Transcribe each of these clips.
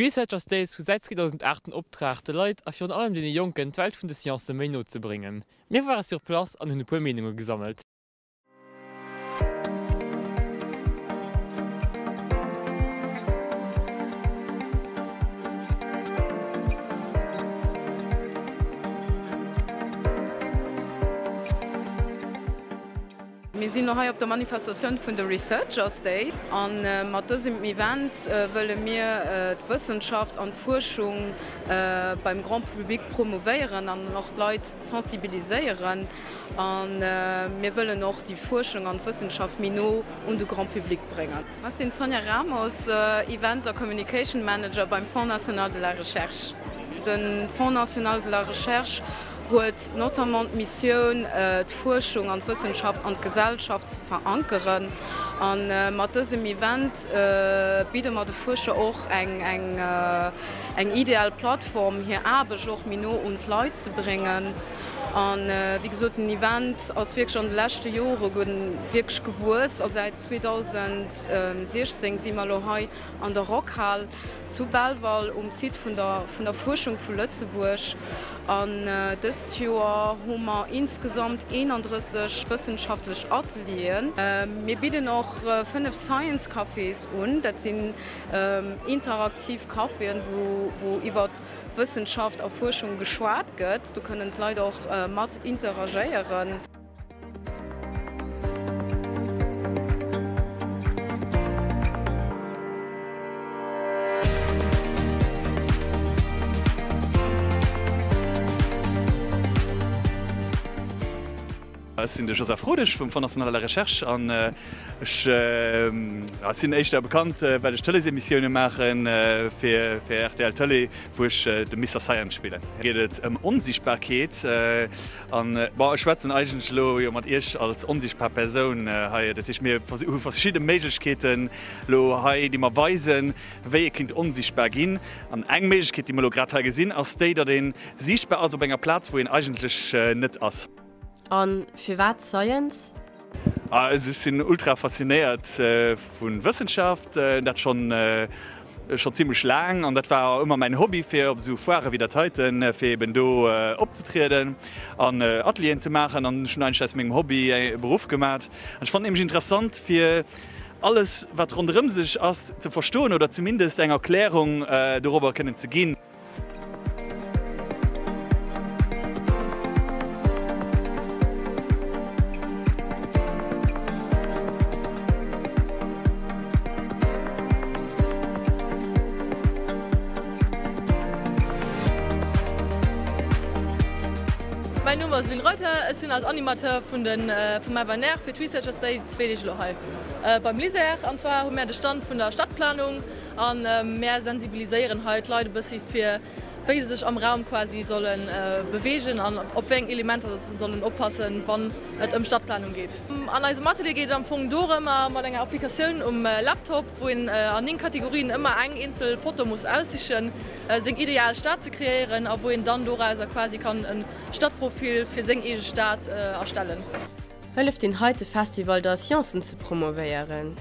D'Researchers Days hu säit 2008 den Optrag, de Leit, a virun allem deene Jonken, d'Welt vun de Sciencë méi no ze bréngen. Mir ware sur place an hunn e puer Meenunge gesammelt. Mir sinn elo hei op der Manifestatioun vun de Researchers Day a mat dësem Event wëlle mir d'Wëssenschaft an d'Fuerschung beim Grand Public promouvéieren an och d'Leit sensibiliséieren. A mir wëllen och déi Fuerschung an d'Wëssenschaft méi no un de Grand Public bréngen. Ech sinn d'Sonja Ramos, Event a Communication Manager beim Fonds National de la Recherche. De Fonds National de la Recherche huet notamment d'Missioun, d'Fuerschung an d'Wëssenschaft an d'Gesellschaft ze verankeren. A mat dësem Event bidde mer de Fuerscher och eng ideal Plattform, hir Aarbecht och méi no un d'Leit ze bréngen. A wéi gesot, den Event ass wierklech an de leschte Jore wierklech gewuess. Säit 2016 si mer elo hei an der Rockhal zu Belval um Site vun der vun der Fuerschung vu Lëtzebuerg. An dëst Joer hu mer insgesamt 31 wëssenschaftlech Atelieren. Mir bidden och 5 Science Cafés un. Dat sinn interaktiv Caféen, wou iwwer Wëssenschaft a Fuerschung geschwat gëtt. Do kënnen d'Leit och mat interagéieren. Ech sinn de Joseph Rodesch vum Fonds National de la Recherche an ech sinn éischter bekannt, well ech Tëleesemissioune maache fir rtl Tëlee, wou ech de Mister Science spillen. Geet et ëm Onsiichtbarkeet an bon, ech schwätzen eigentlech elo jo mat Iech als onsiichtbar Persoun hei. Dat heescht, mir hu verschidde Méiglechkeeten elo hei, déi mer weisen, wéi ee kinnt onsiichtbar ginn. An eng Méiglechkeet, déi mer elo grad hei gesinn, ass déi, datt ee siichtbar ass op enger Plaz, wou een eigentlech net ass. An firwat Science? Also ech sinn ultra faszinéiert vu Wëssenschaft, dat schonn schonn zimmlech laang an dat war ëmmer mäin Hobby fir op esou Foirë wéi dat heiten, fir eben do opzetrieden an Atelieren ze maachen an ech hunn eigentlech aus mengem Hobby e Beruff gemat. An ech fannen nämlech interessant fir alles wat ronderëm sech ass ze verstoen oder zumindest eng Erklärung dorobber kënnen ze ginn. Mäin Numm ass Lynn Reuter, ech sinn als Animateur vun de vum FNR fir d'Researchers Day zwee Deeg elo hei beim LISER. An zwar hu mär de Stand vun der Stadtplanung. A mär sensibiliséieren hei d'Leit e bëssi fir wéi se sech am Raum quasi solle beweegen an op wéi eng Elementer dass se sollen oppassen, wann et ëm Stadtplanung geet. An eisem Atelier geet et am Fong dorëmmer, mat enger Applikatioun um Laptop, wou een an 9 Kategorien ëmmer eng eenzel Foto muss aussichen, seng ideal Stad ze kreéieren a wou een dann dorauser quasi kann e Stadtprofil fir seng eege Stad erstellen. Hëlleft deen heite Festival da, Sciencen ze promovéieren?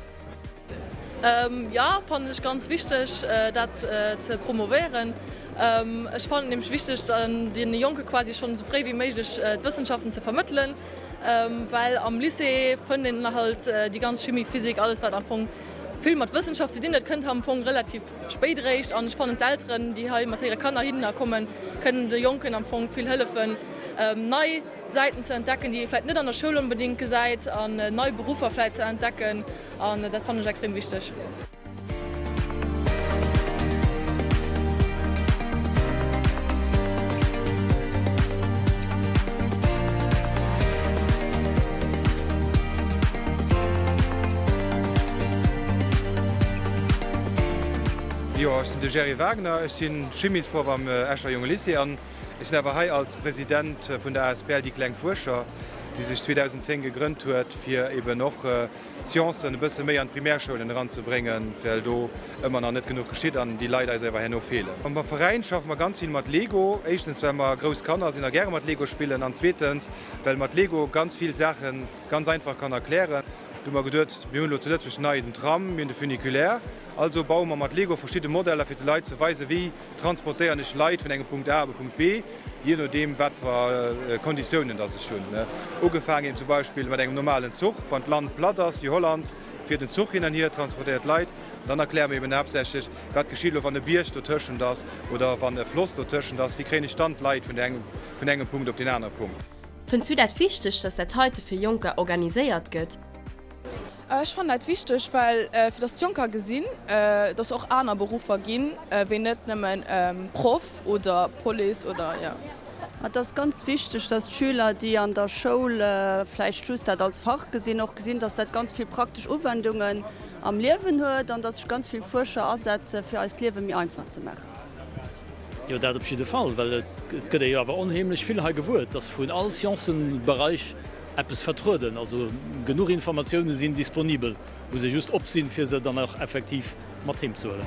Jo, fannen ech ganz wichteg dat ze promovéieren. Ech fannen et nämlech wichteg deene Jonke quasi schonn esou fréi wéi méiglech d'Wëssenschaften ze vermëttelen, well am Lycée fënnt een halt déi ganz Chimie, Physik, alles wat am Fong vill mat Wëssenschaft ze dinn huet, kënnt am Fong relativ spéit eréischt. An ech fannen d'Elteren, déi hei mat hire Kanner hinner kommen, kënnen de Jonken am Fong vill hëllefen nei Säiten ze entdecken, déi ee vläit net an der Schoul onbedéngt gesäit an nei Beruffer vläit ze entdecken an dat fannen ech extrem wichteg. Jo, ech sinn de Gerry Wagner, ech si Chimiesproff am Escher Jonge Lycée an Ech sinn awer hei als President vun der asbl Déi Kleng Fuerscher, déi sech 2010 gegrënnt huet, fir eben och d'Sciencen e bësse méi an d'Primärschoulen eranzebréngen, well do ëmmer nach net genuch geschitt an déi Leit eis awer herno feelen. Am Veräin schaffe mer ganz vill mat Lego, éischtens well mer grouss Kanner sinn a gäre mat Lego spillen an zweetens well mat Lego ganz vill Saache ganz einfach kann erklären. Du hu mer geduet, mir hunn elo zu Lëtzebuerg nei den Tram, mir hunn de Funiculaire. Also baue mer mat Lego verschidde Modeller fir de Leit ze weisen, wéi transportéieren ech Leit vun engem Punkt A op e Punkt B, jee nodeem wat fir Konditiounen dass ech hunn. Ugefaangen eben zum Beispill mat engem normalen Zuch, wann d'Land platt ass wéi Holland, fiert en Zuch hin an hier, transportéiert Leit. An dann erkläre mir eben haaptsächlech, wat geschitt elo wann e Bierg dotëschent ass oder wann e Floss dotëschent ass, wéi kréien ech dann d'Leit vun engem Punkt op deen anere Punkt. Fënns du dat wichteg, dass dat heite fir Jonker organiséiert gëtt? Ech fannen dat wichteg, well fir dass d'Jonker gesinn, dass och aner Beruffer ginn, wéi net nëmmen Proff oder Police oder jo. Et ass ganz wichteg, dass d'Schüler, déi an der Schoul vläicht just dat als Fach gesinn, och gesinn, dass dat ganz vill praktesch Uwendungen am Liewen huet an dass sech ganz vill Fuerscher asetze fir eist Liewe méi einfach ze maachen. Jo, dat op jidde Fall, well et gëtt ee jo awer onheemlech vill hei gewuer, et ass vun all Sciencenbereich eppes vertrueden, also genuch Informatioune sinn disponibel, muss ee just op sinn, fir se dann och effektiv mat heem ze huelen.